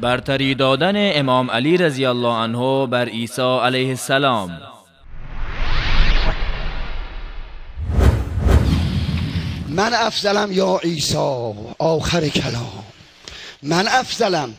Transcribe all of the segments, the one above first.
برتری دادن امام علی رضی الله عنه بر عیسی علیه السلام. من افضلم یا عیسی، آخر کلام. من افضلم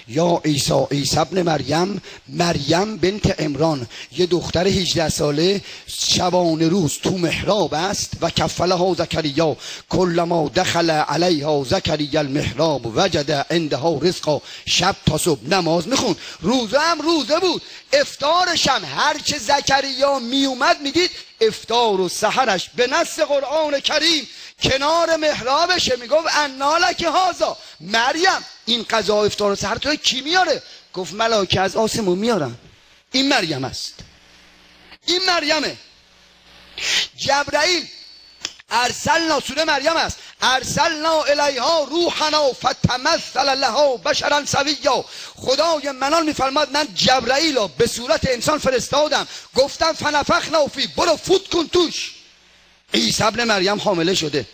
یا عیسی، عیسی ابن مریم، مریم بنت عمران، یه دختر 18 ساله شبانه روز تو محراب است و کفلها زکریا کلما دخل علیها زکریا المحراب وجد عندها رزقا. شب تا صبح نماز میخوند، روزه هم روزه بود، افطارش هم هر چه زکریا میومد میدید افطار و سحرش به نص قرآن کریم کنار محرابشه. میگفت انا لک هذا مریم، این قضا افطار و سحر تو کی میاره؟ گفت ملائکه از آسمون میارن. این مریم است، این مریمه. جبرائیل ارسلنا، سوره مریم است، ارسلنا الیها روحنا فتمثل لها بشرا سویا. خدای منان میفرماد من جبرائیل را به صورت انسان فرستادم، گفتم فنفخنا فی، برو فوت کن توش. عیسی ابن مریم حامله شده.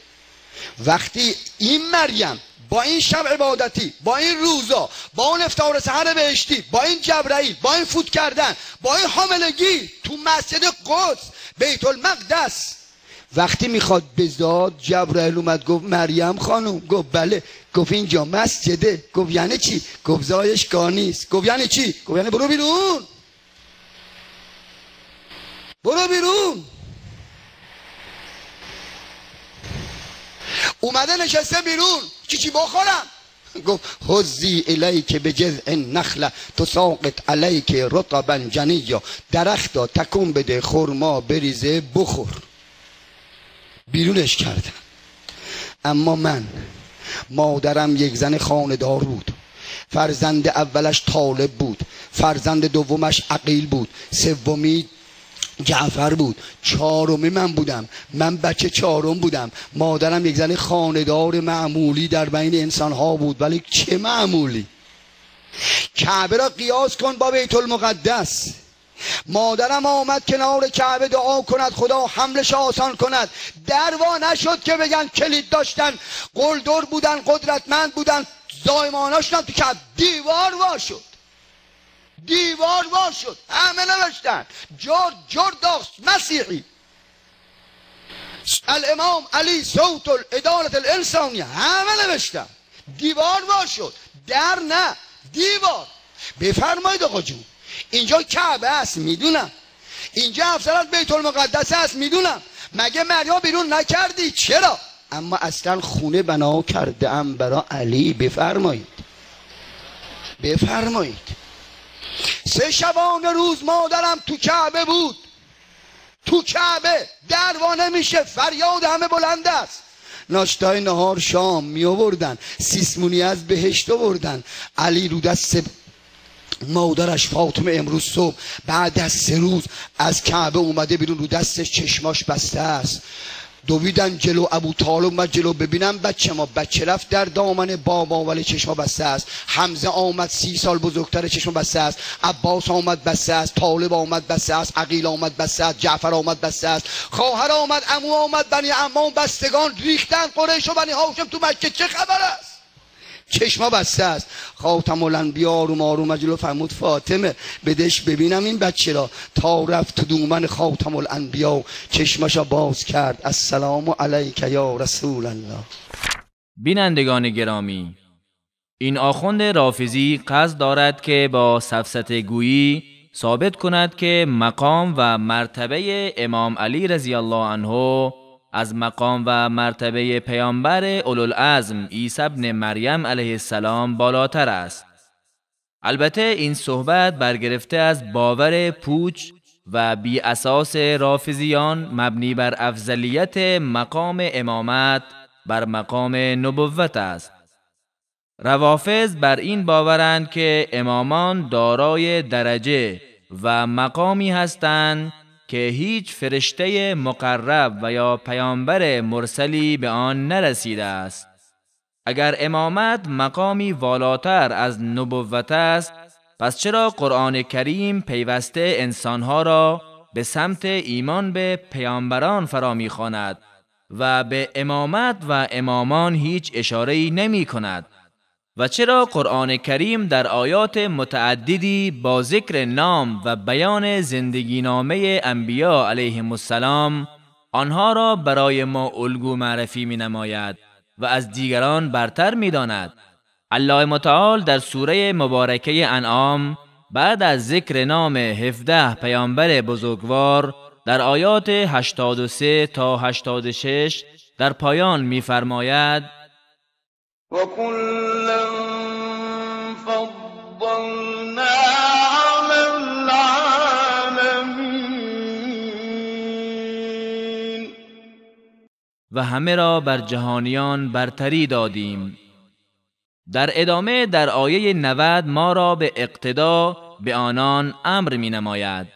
وقتی این مریم با این شب عبادتی، با این روزا، با اون افطار سحر بهشتی، با این جبرائیل، با این فوت کردن، با این حاملگی تو مسجد قدس بیت المقدس، وقتی میخواد بزاد، جبرائیل اومد گفت مریم خانم، گفت بله. گفت اینجا مسجده. گفت یعنی چی؟ گفت زایشگاه نیست. گفت یعنی چی؟ گفت یعنی برو بیرون، برو بیرون. اومده نشسته بیرون، چی چی بخورم؟ گفت هزی الیک بجذع النخله تساقط علیک رطبا جنیا، درختا تکون بده، خرما بریزه، بخور. بیرونش کردم. اما من مادرم یک زن خانه‌دار بود، فرزند اولش طالب بود، فرزند دومش عقیل بود، سومی جعفر بود، چهارمی من بودم، من بچه چهارم بودم. مادرم یک زن خانه‌دار معمولی در بین انسانها بود، ولی چه معمولی. کعبه را قیاس کن با بیت المقدس. مادرم آمد کنار کعبه دعا کند خدا حملش آسان کند. دروا نشد که بگن کلید داشتن، قلدر بودن، قدرتمند بودن، زایماناشون تو کعبه. دیوار وا شد، دیوار وا شد، همه نوشتن جور جور داخت مسیحی، الامام علی صوت العدالت الانسانی، همه نوشتن. دیوار وا شد، در نه، دیوار. بفرمایید آقا جون، اینجا کعبه است میدونم، اینجا افضل بیت المقدس است میدونم، مگه مریم بیرون نکردی؟ چرا؟ اما اصلا خونه بنا کرده ام برای علی. بفرمایید، بفرمایید. 3 شبانه روز مادرم تو کعبه بود، تو کعبه دروا نمیشه، فریاد همه بلند است. ناشتای نهار شام می آوردن، سیسمونی از بهشت آوردن. علی رو دست مادرش فاطمه امروز صبح بعد از 3 روز از کعبه اومده بیرون، رو دستش چشماش بسته است. دویدن جلو، ابو طالب اومد جلو ببینم بچه ما، بچه رفت در دامن بابا ولی چشما بسته است. حمزه آمد 30 سال بزرگتر، چشما بسته است. عباس آمد بسته است، طالب آمد بسته است، عقیل آمد بسته است، جعفر آمد بسته است، خواهر آمد، عمو آمد، بنی عمام بستگان ریختن، قریش و بنی هاشم تو مکه چه خبر است؟ چشما بسته است. خاتم الانبیا آروم آروم جلو فرمود فاطمه بدش ببینم این بچه را. تا رفت تو دومن خاتم الانبیا چشمشا باز کرد، السلام علیک یا رسول الله. بینندگان گرامی، این آخوند رافضی قصد دارد که با سفسطه گویی ثابت کند که مقام و مرتبه امام علی رضی الله عنه از مقام و مرتبه پیامبر اولوالعزم عیسی ابن مریم علیه السلام بالاتر است. البته این صحبت برگرفته از باور پوچ و بی اساس رافضیان مبنی بر افضلیت مقام امامت بر مقام نبوت است. روافض بر این باورند که امامان دارای درجه و مقامی هستند که هیچ فرشته مقرب و یا پیامبر مرسلی به آن نرسیده است. اگر امامت مقامی والاتر از نبوت است، پس چرا قرآن کریم پیوسته انسانها را به سمت ایمان به پیامبران فرا می‌خواند و به امامت و امامان هیچ اشاره‌ای نمی‌کند؟ و چرا قرآن کریم در آیات متعددی با ذکر نام و بیان زندگینامه انبیا علیهم السلام آنها را برای ما الگو معرفی می نماید و از دیگران برتر می داند؟ الله متعال در سوره مبارکه انعام بعد از ذکر نام 17 پیامبر بزرگوار در آیات 83 تا 86 در پایان می‌فرماید: وَكُلًّا فَضَّلْنَا عَلَى الْعَالَمِينَ. و همه را بر جهانیان برتری دادیم. در ادامه در آیه 90 ما را به اقتدا به آنان امر می نماید.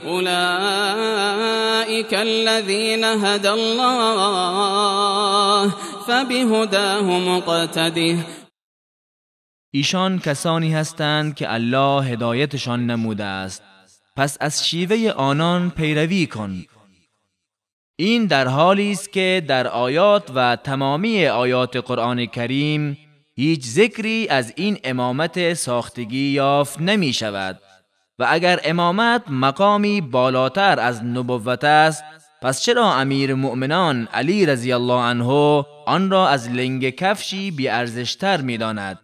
أولئك الذين هدى الله فبهداه مقتده. ایشان کسانی هستند که الله هدایتشان نموده است، پس از شیوه آنان پیروی کن. این در حالی است که در آیات و تمامی آیات قرآن کریم هیچ ذکری از این امامت ساختگی یافت نمی شود و اگر امامت مقامی بالاتر از نبوت است، پس چرا امیر مؤمنان علی رضی الله عنه آن را از لنگ کفشی بی‌ارزش‌تر می داند؟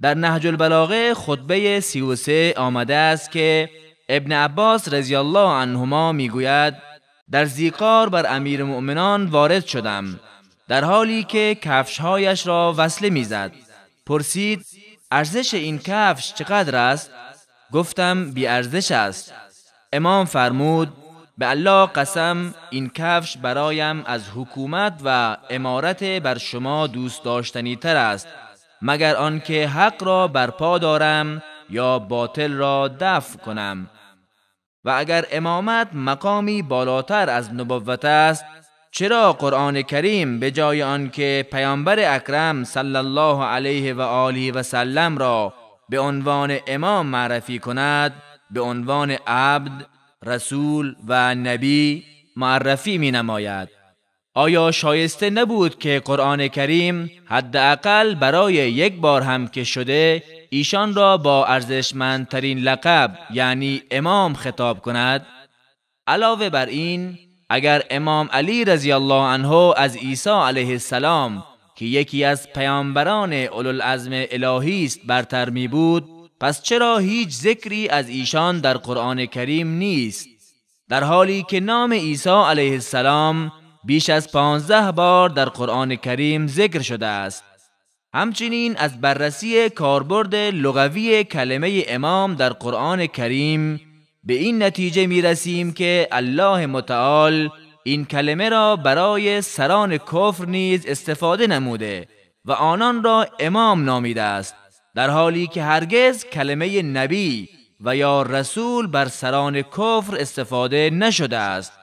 در نهج البلاغه خطبه 33 آمده است که ابن عباس رضی الله عنهما می گوید: در ذیقار بر امیر مؤمنان وارد شدم در حالی که کفشهایش را وصله میزد. پرسید: ارزش این کفش چقدر است؟ گفتم: بی ارزش است. امام فرمود: به الله قسم، این کفش برایم از حکومت و امارت بر شما دوست داشتنی تر است، مگر آنکه حق را برپا دارم یا باطل را دفع کنم. و اگر امامت مقامی بالاتر از نبوت است، چرا قرآن کریم به جای آنکه پیامبر اکرم صلی الله علیه و آله و سلم را به عنوان امام معرفی کند، به عنوان عبد، رسول و نبی معرفی می نماید؟ آیا شایسته نبود که قرآن کریم حداقل برای یک بار هم که شده ایشان را با ارزشمندترین لقب یعنی امام خطاب کند؟ علاوه بر این، اگر امام علی رضی الله عنه از عیسی علیه السلام که یکی از پیامبران اولوالعزم الهی است برتر می بود، پس چرا هیچ ذکری از ایشان در قرآن کریم نیست، در حالی که نام عیسی علیه السلام بیش از 15 بار در قرآن کریم ذکر شده است؟ همچنین از بررسی کاربرد لغوی کلمه امام در قرآن کریم به این نتیجه می رسیم که الله متعال این کلمه را برای سران کفر نیز استفاده نموده و آنان را امام نامیده است، در حالی که هرگز کلمه نبی و یا رسول بر سران کفر استفاده نشده است،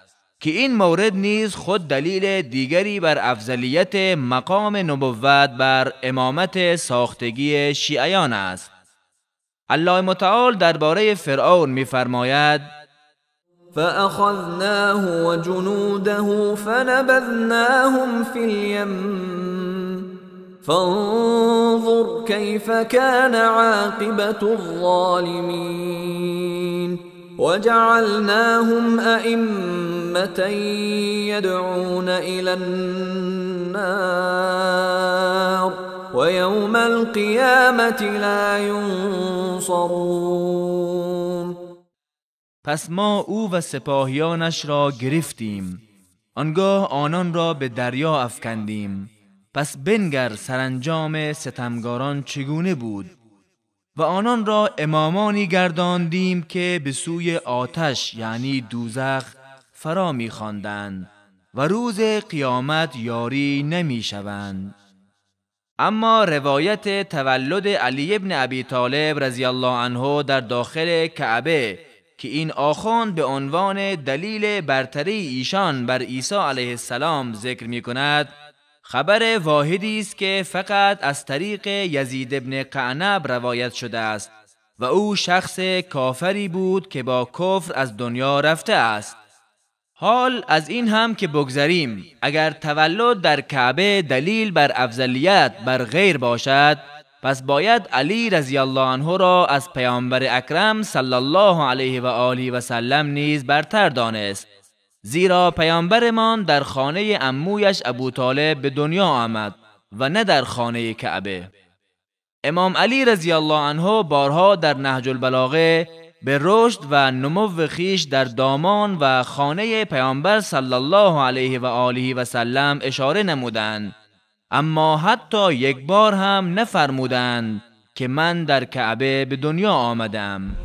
که این مورد نیز خود دلیل دیگری بر افضلیت مقام نبوت بر امامت ساختگی شیعیان است. الله متعال درباره فرعون می‌فرماید: فأخذناه وجنوده فنبذناهم في اليم فانظر كيف كان عاقبة الظالمين وجعلناهم أئمة يدعون إلى النار ويوم القيامة لا ينصرون. پس ما او و سپاهیانش را گرفتیم، آنگاه آنان را به دریا افکندیم. پس بنگر سرانجام ستمگاران چگونه بود. و آنان را امامانی گرداندیم که به سوی آتش یعنی دوزخ فرا می‌خواندند و روز قیامت یاری نمی‌شوند. اما روایت تولد علی ابن ابی طالب رضی الله عنه در داخل کعبه که این آخوند به عنوان دلیل برتری ایشان بر عیسی علیه السلام ذکر می کند، خبر واحدی است که فقط از طریق یزید ابن قعنب روایت شده است و او شخص کافری بود که با کفر از دنیا رفته است. حال از این هم که بگذریم، اگر تولد در کعبه دلیل بر افضلیت بر غیر باشد، پس باید علی رضی الله عنه را از پیامبر اکرم صلی الله علیه و آله و سلم نیز برتر دانست، زیرا پیامبرمان در خانه عمویش ابو طالب به دنیا آمد و نه در خانه کعبه. امام علی رضی الله عنه بارها در نهج البلاغه به رشد و نمو خویش در دامان و خانه پیامبر صلی الله علیه و آله و سلم اشاره نمودند، اما حتی یک بار هم نفرمودند که من در کعبه به دنیا آمدم.